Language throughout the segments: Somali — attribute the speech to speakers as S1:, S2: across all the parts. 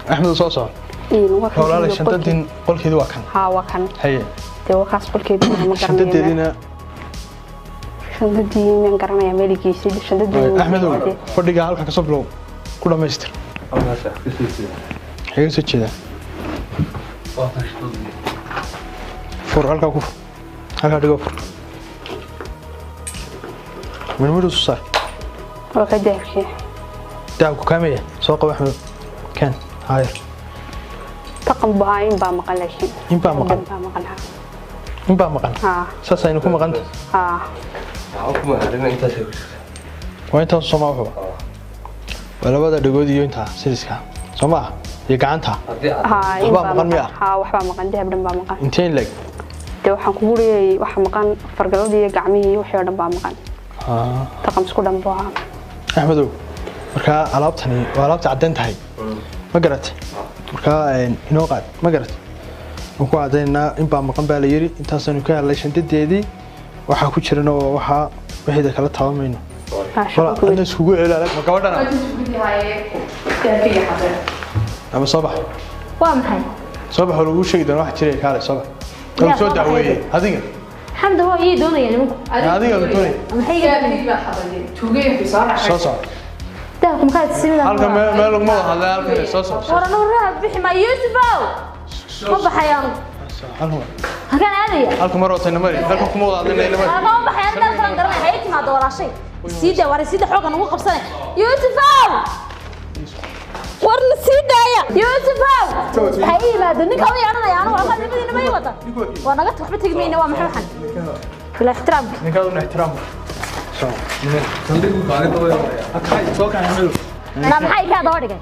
S1: Axmed, soo soco.
S2: Waa kan.
S1: Walaala, shantaddin qolkeedu waa kan?
S2: Haa, waa kan.
S1: Haye.
S2: Dee wakaas qolkeedii, ma garanaya.
S1: Shantadeediina?
S2: Shandadii miyaan garanaya meel geysay shandadii?
S1: Axmedow, fadhiga halkan kasoo bilow, ku dhamaystir. Xigee soo jeedaa? Fur halkaa, ku fur halkaa, dhigo, fur, midhmidhu isu saar.
S2: Waa ka dahabkii.
S1: Dahabku kaamaya, soo qabo Axmedow, keen haayar.
S2: Taqan buu ahaa, in baa maqan laakiin.
S1: In baa maqan?
S2: In baa maqan, haa.
S1: In baa maqan?
S2: Haa.
S1: Saas aynu ku maqanta?
S2: Haa.
S1: Waa intaas soo maa? Wuxuba waa labada dhagood iyo intaa sidiska soo maaha iyo gacanta?
S2: Haa, in
S1: Waxbaa
S2: baa
S1: maqan miyaa?
S2: Haa, waxbaa maqan, dahab dhan baa maqan.
S1: Intee in leeg?
S2: Dee waxaan kugu leeyay, waxa maqan fargaladii iyo gacmihii iyo wixii oo dhan baa maqan. Taqan isku dhan buu ahaa.
S1: Axmedow, markaa alaabtani waa alaabta caddayn tahay, ma garatay? Markaa inoo qaad, ma garatay? Waan ku cadaynaynaa, in baa maqan baa la yidhi, intaasaynu ka hadlay. Shandadeedii waxaa ku jirana waa waxaa, wixiida kala taaban mayno.
S2: Haa, shaqo
S1: wala
S2: ku
S1: adna iskugu celi alag ma gabadhana ama soo bax.
S3: Waa maxay?
S1: Soo bax oo lagu sheegi doona wax jiray, kaale soo bax.
S3: Yaa
S1: lagu soo
S3: soo
S1: dacweeyey
S3: baxay.
S1: Adiga.
S3: Xamda hoo ii doonaya nimanku.
S1: Adiga la doonaya.
S3: Maxay iga doonayaan?
S1: Soo soco.
S3: Dahabku maxaa simida?
S1: Halkan meel laguma wada hadlay, halkan soo soco.
S3: War anagu raha bixi ma Yuusufow, ma baxayaan.
S1: Halkan mar.
S3: Halkaan aadaya.
S1: Halkan mar oo mari, halkan kuma wada hadlayna, ila mari.
S3: Anaa ma baxayaan, meel kalan garanay hay timaado walaashay. Sii daa, war sii daa, xoogan ugu qabsanay. Yuusufow, warna sii daaya. Yuusufow, waxay ii yimaadeen ninka u yeedhanaya anigu halkaan nimadiina ma ii wada. Waa naga waxba tegi mayna. Waa maxay waxan bilaa ixtiraamka?
S1: Ninkaad una ixtiraam soo soo kaxay, Axmedow.
S3: Naa maxay kaa daba dhigay?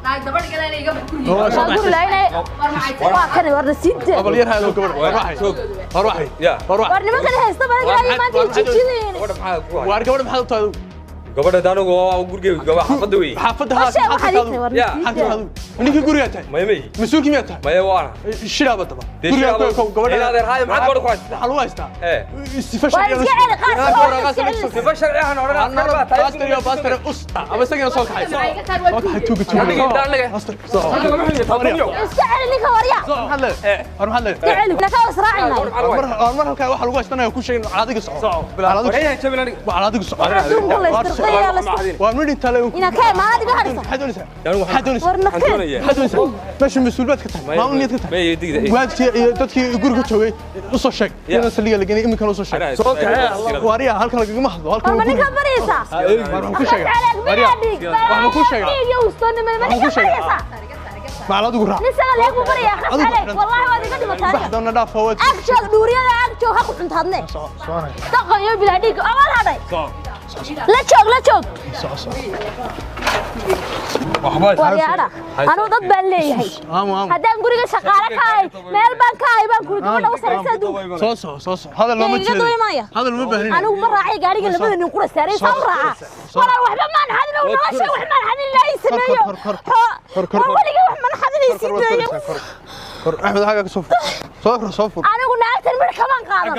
S1: Oo soo
S3: waa guri lahaynay, waa kan, warna sii daa.
S1: Bal yar haado gabadh, war waxay, war waxay, war wax.
S3: War nimankan haysta balaga maanta jijidayn.
S1: Waar gabadh maxaad u tahay adigu?
S4: Gabadha anigu waa gurigeyga, gaba xaafadda wey.
S1: Xaafadda
S3: Waa shay waxaad ii tahay, war
S4: Ya.
S3: sii
S1: xaafadda
S3: daa.
S1: adigu ninkii gurigaa tahay?
S4: Maya may.
S1: Mas-uulkii miyaa tahay?
S4: Maya waana.
S1: Shiraaba daba.
S4: Dee
S1: gurigaa
S4: shiraaba-
S1: ku gabadha.
S4: Ilaa adeer, haye, maxaad gabadha ku haystaa?
S1: Waxaa lagu haystaa
S4: Ee.
S1: sifa
S3: Waa
S1: sharci.
S3: iska celi, qaar waa iska celi.
S4: Sifa sharci ahan odhan, askar baa tahay.
S1: Baaster iyo baaster us ama isagana soo kaxay, soo kaxay, tuuga tuuga.
S4: Aniga intaan laga-
S1: Baaster, soo.
S3: Iska celi ninka, warya.
S1: Maxaad leedahay? War maxaad leedahay?
S3: Iska celi, nakaa israacinay.
S1: War mar halkaa waxa lagu haystanaya ku sheegin, calaadiga soco. Calaadiga.
S4: Waryahan jabin aniga.
S1: Waa calaadiga soco.
S3: Adduunku la istirqaya la istir.
S1: Waa midh intaa le.
S3: Inaa ka imaanad iga hadhisa.
S1: Maxaad doonaysaa?
S4: Anigu
S1: maxaad doonaysaa?
S3: War
S4: waxaan
S3: nakeen.
S4: doonayaa.
S1: Maxaad doonaysaa? Meesha mas-uul baad ka tahay, maamul miyaad ka tahay?
S4: Maya, digda.
S1: Waalidkii iyo dadkii guriga joogay u soo sheeg inaan saldhigga la geenay iminkana u soo sheeg.
S4: Soo kaxee.
S1: Waariya, halkan lagagama hadlo, halkan
S3: War ma
S1: waa guriga.
S3: ninkaa baryaysaa?
S1: War waxaan ku sheegaa, waariya, waxaan ku sheegaa.
S3: Dhiig iyo ustoonimada ma
S1: Waxaan ku
S3: ninkaa
S1: sheegaa.
S3: baryaysaa?
S1: Macala adigu raac.
S3: Nin sagal leeg buu baryaa, khas
S1: Adigu
S3: caleeg.
S1: xidhan.
S3: Wallaahi waad iga dhimataa
S1: Bax
S3: adiga.
S1: doona, dhaaf oo waad.
S3: Ag joog dhuuriyada, ag joog, ha ku cuntaadne.
S1: Soco, soconay.
S3: Dhaqan iyo bilaa dhiig abaal hadhay. La joog, la joog.
S1: Soco, soco.
S3: Waryaadha, anugu dad baan leeyahay.
S1: Aamu, aamu.
S3: Haddaan guriga shaqaale ka ahay, meel baan ka ahay baan kuri gabadha u saraysa adduunka.
S1: Soo soco, soo soco, hadal looma
S3: Iga
S1: jeedo.
S3: duimaya.
S1: Hadal uma baahnin.
S3: Anigu ma raacay gaariga labada nin qura saaray, saa u raaca. Walaal, waxba maan xadin oo nolosha wax maan xadin, ilaahay sameeyo.
S1: Kor, kor, kor, kor.
S3: War weliga wax mana xadin, ay sii daayo.
S1: Kor, Axmed, xagga ka soo fur, soo fur, soo fur.
S3: Anigu naagtan midh kamaan qaadan.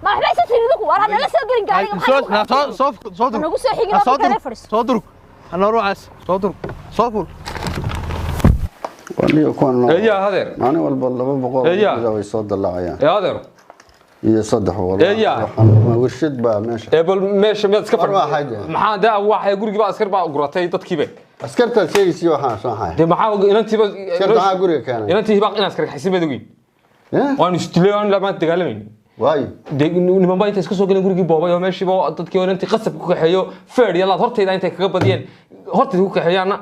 S3: Ma waxba isa tirin idigu? War hanala soo gelin gaariga,
S1: soo
S3: maxaa
S1: soo soo soo durug.
S3: Nagu soo xigin
S1: Ha,
S3: oo
S1: soo
S3: ku kale
S1: durug.
S3: fadhiiso.
S1: Soo durug, hana ruucaas soo durug, soo fur.
S5: Aniga kuwan
S4: Eeyaa, adeer.
S5: Maalin walba 200
S4: Eeyaa.
S5: guda way soo dallacayaan.
S4: Ee adeer.
S5: Iyo 300.
S4: Eeyaa.
S5: Waxaan warshad baa meesha.
S4: Ee bal meesha miyaad iska
S5: War
S4: fadhi?
S5: waa xaje.
S4: Maxaa daa waxay gurigii baa askar baa guratay dadkiiba.
S5: Askartaad sheegaysi waxaan soo xay.
S4: Dee maxaa inantiiba
S5: Askarta maxaa guriga keenay?
S4: Inantii hibaaq in askar kaxaysan baad ogeyn.
S5: Eh?
S4: Waanu isdilay, waanu maanta dagaalamayna.
S5: Waayo.
S4: Dee niman baa intay iska soo galeen gurigii boobay oo meeshiiba dadkii oo inantii qasab ku kaxeeyo, feer iyo laad hortayda intay kaga badiyeen, hortayda ku kaxeeyaanna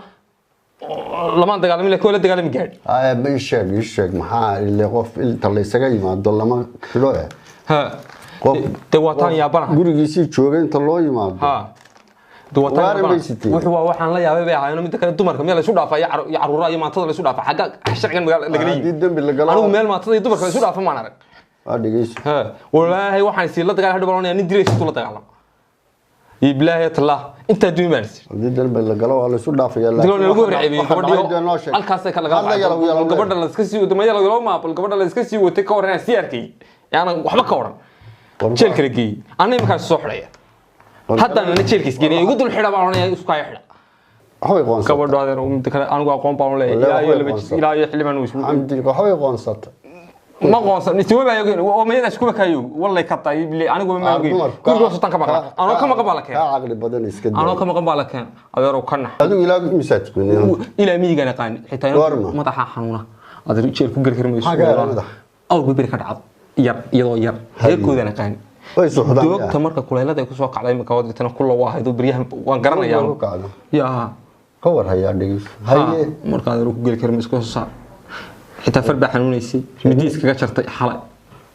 S4: lamaan dagaalamin, laakiin waa la dagaalami gaadhi.
S5: Ay, ma ii sheeg, ii sheeg, maxaa ile qof inta la isaga yimaado lama xidho eh.
S4: Ha.
S5: Qof
S4: Dee waa taan yaabanahay.
S5: Gurigiisii joogay inta loo yimaado.
S4: Ha. Dee waa taan
S5: Waaran
S4: yaabanahay.
S5: bay siteen.
S4: Wuxuu waa waxaan la yaabay bay ahaayeen. Midda kale, dumarka miyaa la isu dhaafaa iyo iyo carruuraha iyo maantada la isu dhaafaa? Xagga sharcigan magaala lagala
S5: Haddii
S4: yimi.
S5: dembi la galo.
S4: Anigu meel maantada iyo dumarka la isu dhaafa maan arag.
S5: Waa dhegeyso.
S4: Ha, wallaahi waxaan isii la dagaal hadhow baan nin dilaysa la dagaalamo. Iyo bilaahi tallah intaa dumin baan isii.
S5: Haddii dembi la galo waa la isu dhaafayaa.
S4: Diloo lagu horceebiyey
S5: waxa dhacay dee noo
S4: gabadhii
S5: sheeg.
S4: halkaasay ka laga
S5: Hadla yalow yalow.
S4: gabadha la iska sii waday, ma yalow yalow ma bal gabadha la iska sii watay ka waran, sii arkay yaanan waxba ka waran, jeelka la geeyey, anna iminkaas soo xidhaya, haddana na jeelkiis geenaya, igu dul xidha baan oranaya, isku haya xidha.
S5: Waxbay qoonsata.
S4: Gabadho adeer, mid kale anigu aqoon baan u leeyahay.
S5: Wallahi
S4: Ilaa iyo
S5: waxbay
S4: laba
S5: qoonsata.
S4: ilaa iyo xildhibaan uu ismu
S5: Xamdi, waxbay qoonsata.
S4: Ma qoonsan isuma baa ogeyn oo mayada iskuba kaayo wallay ka tahay bile anigu ma ogeyn. Guriga sultan ka maqan, anoo ka maqan baa la keenay.
S5: Kaa caqli badan iska
S4: Anoo ka
S5: daa.
S4: maqan baa la keenay adeerow, ka nax.
S5: Adigu ilaa misaad tukanay?
S4: Ilaa miyigaan aqaani xitaa inuu
S5: Goorma?
S4: Madaxa xanuuna adeer, jeel ku geli kari mayso.
S5: Maxaa ka helay madaxa?
S4: Awr beri ka dhacdo yar, iyadoo yar reerkoodaan aqaani.
S5: Way suuxdaan.
S4: Doogta marka kuleylada ay kusoo kacday imika waditana kulla waa haydo beryahan waan garanayaa.
S5: Ku kacdo.
S4: Yaa.
S5: Ka war hayaa, dhegeyso. Haye.
S4: Marka adeer ku geli kari mayso, kasoo saar. Xitaa far baa xanuunaysay, midi iskaga jartay xalay.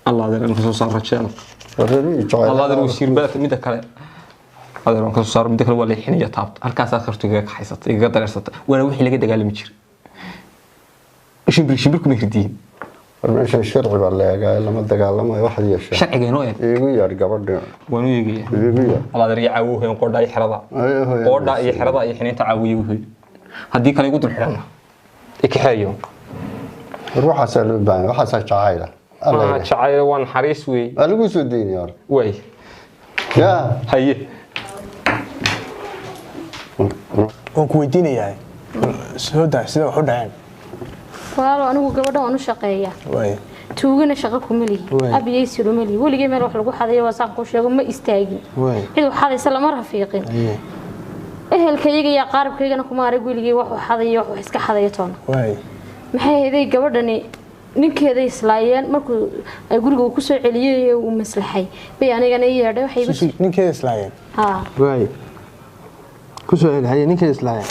S4: Allah adeer aan kasoo saar rajeelka.
S5: Reerihii jecel.
S4: Allah adeer wasiir balad mida kale adeer waan kasoo saar, mida kale waa leexinaya taabta halkaasaa khartu igaga kaxaysatay, igaga dareersatay, waana wixii laga dagaalami jiray. Shimbir shimbir kuma hirdiyin.
S5: War meeshan sharci baa la eegaa, lama dagaalamayo. Waxaad yeeshaa.
S4: Sharciga inoo eeg.
S5: Iigu yeedh gabadha.
S4: Waan u eegaya.
S5: Iigu yeedh.
S4: Allah adeer iyo caawo qoodhaa iyo xerada.
S5: Ay, hooyo.
S4: Qoodhaa iyo xerada iyo xiniinta caawiye wuxuu haddii kale igu dul xidhana ikaxeeyo.
S5: War waxaasaa loo baahan, waxaasaa jacayla. Alla
S4: Maaha
S5: ilaah.
S4: Jacayl waa naxariis weey.
S5: Waa lagu soo daynaya hore.
S4: Way.
S5: Yaa.
S4: Haye.
S1: Waan ku weydiinayaa, soo daa sida wax u dhaceen.
S3: Walaalo, anigu gabadha waan u shaqeeyaa.
S1: Waay.
S3: Tuugana shaqo kuma lihi.
S1: Waay.
S3: Abiyeysiru ma lihi. Weligay meel wax lagu xadayo waa saan kuu sheego ma istaagin.
S1: Waay.
S3: Cid wax xadaysa lama rafiiqin.
S1: Haye.
S3: Ehelkayga iyo qaarabkaygana kuma arag weligay wax wax xadayo, wax iska xadayo toona.
S1: Waay.
S3: Maxay ahayd gabadhani? Ninkeeda islaayeen, markuu ay guriga uu kusoo celiyey ee uu maslaxay bay anigana ii yeedhay, waxay igu
S1: Susu, ninkeeda islaayeen?
S3: Haa.
S1: Waay, ku soo celi. Haye, ninkeeda islaayeen.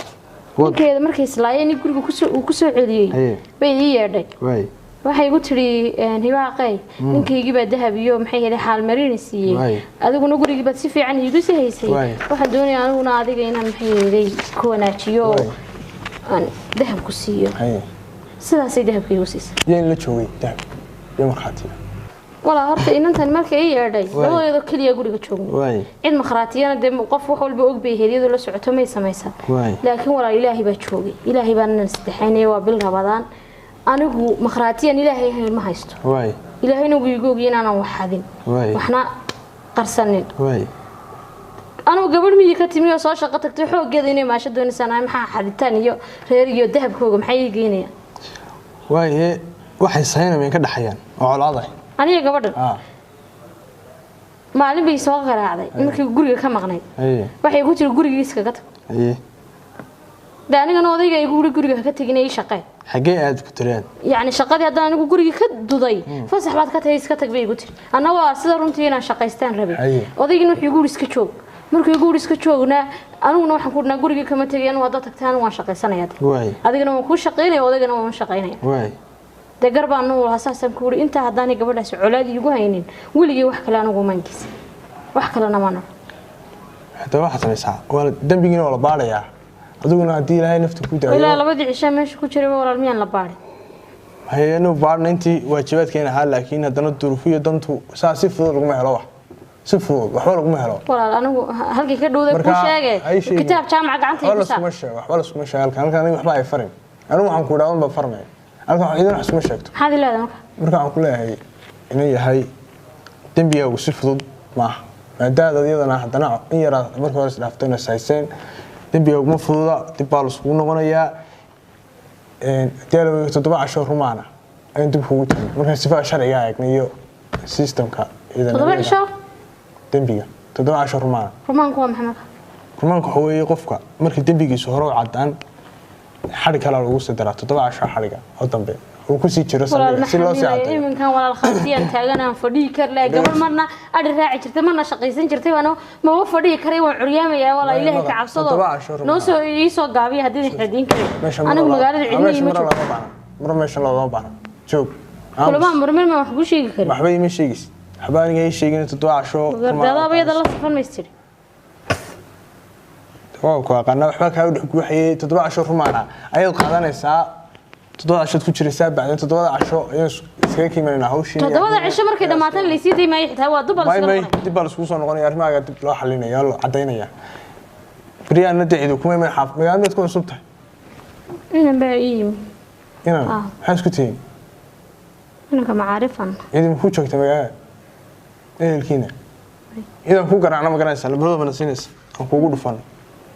S1: Wad.
S3: Ninkeeda markay islaayeen in guriga kusoo uu kusoo celiyey
S1: Haye.
S3: bay ii yeedhay.
S1: Waay.
S3: Waxay igu tiri hibaaqey, ninkaygii baa dahab iyo maxay ahayd xaalmarina siiyey.
S1: Waay.
S3: Adiguna gurigii baad si fiican iigu sii haysay.
S1: Waay.
S3: Waxaan doonayaa aniguna adiga inaan maxay ahayd ku wanaajiyo oo
S1: Waay.
S3: aan dahab ku siiyo.
S1: Haye.
S3: Sidaasay dahabka iigu siisay.
S1: Yaan la joogay dahab iyo markhaatiga?
S3: Walaa horta inantan markay ii yeedhay
S1: Waay.
S3: labadeedoo keliya guriga joogno.
S1: Waay.
S3: Cid makhraatiyana dee qof wax walba og bay ahayd, iyadoo la socoto may samaysan.
S1: Waay.
S3: Laakiin walaal, ilaahay baa joogay, ilaahay baa nana saddexaynaya, waa bil Rabadaan, anigu makhraatiyan ilaahay ahayn ma haysto.
S1: Waay.
S3: Ilaahayna wuu igu ogiyay inaanan wax xadin.
S1: Waay.
S3: Waxna qarsanin.
S1: Waay.
S3: Anigu gabadh miyi ka timi oo soo shaqo tagtay xooggeeda inay maasho doonaysaan ay maxaa xaditaan iyo reer iyo dahabkooga maxay ii geynayaan?
S1: Waaye, waxay sahaynayeen ka dhaxayaan oo colaaday?
S3: Aniga gabadhan
S1: ah
S3: maalin bay soo qaraacday markii guriga ka maqnayd.
S1: Haye.
S3: Waxay ku tiri gurigii iskaga tag.
S1: Haye.
S3: De anigana odayga igu yiri guriga ha ka tegin ee ii shaqee.
S1: Xaggee aad ku tireen?
S3: Yacni shaqadii haddaan anigu gurigii ka duday, fasax baad ka tahay, iska tag bay igu tiri. Anna waa sida runtii inaan shaqaystaan rabay.
S1: Haye.
S3: Odaygina wuxuu igu yiri iska joog. Markuu igu yiri iska joogna, aniguna waxaan ku dhinaa gurigii kama tegay anigu, haddaad tagtaan waan shaqaysanayaa de.
S1: Waay.
S3: Adigana waan kuu shaqaynaya, odaygana waan shaqaynaya.
S1: Waay.
S3: Dee gar baan nu lahaa, saasaan ku yiri. Intaa haddaanay gabadhaasi colaad iigu haynin weligii wax kale anigu maan geysan, wax kalena maan arag.
S1: Haddaba waxaad samaysaa, waa dembigiina waa la baarayaa, adiguna haddii ilaahay nafta ku
S3: Ilaa
S1: daayo.
S3: labadii cishaa meesha ku jiray walaal miyaan la baarin?
S1: Hayanu baarna intii waajibaadkeena ahaa, laakiin haddana duruufo iyo dantu saa si fudud laguma helo, wax si fudud waxba laguma helo.
S3: Walaal, anigu halkii ka dhowday kuu sheege.
S1: Ay sheegin.
S3: Kitaab jaamaca gacanta
S1: waxba
S3: igu saar.
S1: lasuma sheego, waxba lasuma sheego halkan. Halkan aniga waxba ay farin, anigu waxaan ku idhaa baa farmay halkan wax idan wax isuma sheegto.
S3: Maxaad i leedahay marka?
S1: Marka waxaan ku leeyahay inuu yahay dembigaagu si fudud maaha, maadaada iyadana haddana in yaraad markii hore isdhaaftay hayseen, dembigaagu ma fududa, dib baa laisugu noqonayaa. Haddii la weego 7 casho rumaana ayaan dib kugu tegin markaan sifaa sharciga eegna iyo systemka iyadana.
S3: 7 cisho?
S1: Dembiga 7 casho rumaana.
S3: Rumaanku waa maxay marka?
S1: Rumaanka waxa weeye qofka markii dembigiisu hore u caddaan, xadhig kalaa lagu sii daraa, 7 casho xadhiga oo dambe uu kusii jiro
S3: Walaal,
S1: saldhigga si loo sii
S3: maxaa
S1: caddeeyo.
S3: Iminkan walaal khaatiyaan taagan aan fadhiyi kar lahay. Gabadh marna adhi raaci jirtay, marna shaqaysan jirtay, waana maba fadhiyi karay, waan curyaamayaa walaal.
S1: Waa
S3: Ilaahay ka
S1: mada,
S3: cabsado.
S1: 7 casho rumaan.
S3: Noo soo ii soo gaabiya haddii idin xadiin karin.
S1: Meesha
S3: Anigu magaalada cidna
S1: meesha
S3: iima
S1: mara
S3: joogo.
S1: looma baahna, mar meesha loogama baahna, joog.
S3: Kulamaa murmir ma wax kuu sheegi karin.
S1: Waxba ima sheegis, waxba aniga ii sheegin 7 casho.
S3: Gardaadaaba iyada la safan maystiri.
S1: Waa ku aqaana, waxba kaa dhex guuxayay. 7 casho rumaana ayaad qaadanaysaa, 7 cashood ku jiraysaa, bacdeen 7da casho ayaan iskaga kiimanayna hawshii.
S3: 7da cisho markay dhammaatan laysii daymaayo xitaa waa dubal.
S1: May may, dib baa laiskugu soo noqonaya, arrimahaaga dib loo xalinaya, loo cadaynaya. Beryahanna dee ciidu kuma iman xaaf magaalada ku cusub tahay.
S3: Inan baa ii yimi.
S1: Inaan
S3: Ah.
S1: maxaa isku tihiin?
S3: Inanka macaarifan.
S1: Ciidu ma ku joogta magaalada ehelkiina? Ciidan ku garaacna ma garanaysaa, labadaba na siinaysa aan kuugu dhufano.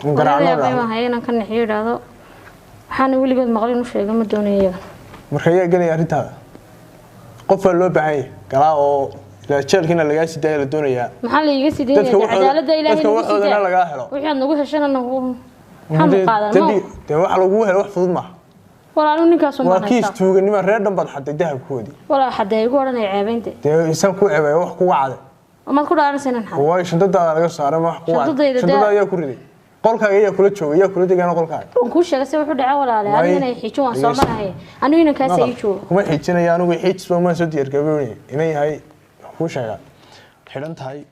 S1: Un garaacno.
S3: Hooyadii baan hayay inaan ka nixiyo, idhaahdo waxaana weligood maqlin u sheega, ma doonayo iyaga.
S1: Marka ayaa gelaya arrintaada? Qof baa loo baahan yahay galaa oo ilaa jeelkiina lagaa sii daaya la doonayaa.
S3: Maxaa la iiga sii daynaya?
S1: Dadka waxooda-
S3: Cadaaladda Ilaahay
S1: dadka
S3: nagu sii
S1: waxoodana
S3: daa.
S1: Lagaa helo.
S3: Wixii aad nagu heshana nagu maxaanu qaadan ma
S1: Dee waxa lagugu helo wax fudud maaha.
S3: Walaal, ninkaas
S1: Waa
S3: un
S1: kiis
S3: haysta.
S1: tuuganimo, reer dhan baad xaday dahabkoodii.
S3: Walaal, xadee igu odhanaya ceebaynte?
S1: Dee isaan ku ceebaya wax kuga caday.
S3: Maad ku dhaaranaysa inaan xaday?
S1: Waayo, shandadaada laga saaray, ma wax kuga caday.
S3: Shandadayda
S1: Shandada ayaa ku riday qolkaaga, ayaa kula joogay, ayaa kula degaana qolkaaga.
S3: Waan kuu sheegay se wuxuu dhacay, walaale.
S1: May-
S3: Adigana xiijin, waan soo marahay anigu, inankaas ii joogo.
S1: Kuma xiijinaya anigu, xiijis baa maan soo diyaargaroonaya inay yahay. Wax kuu sheegaa xidhan tahay.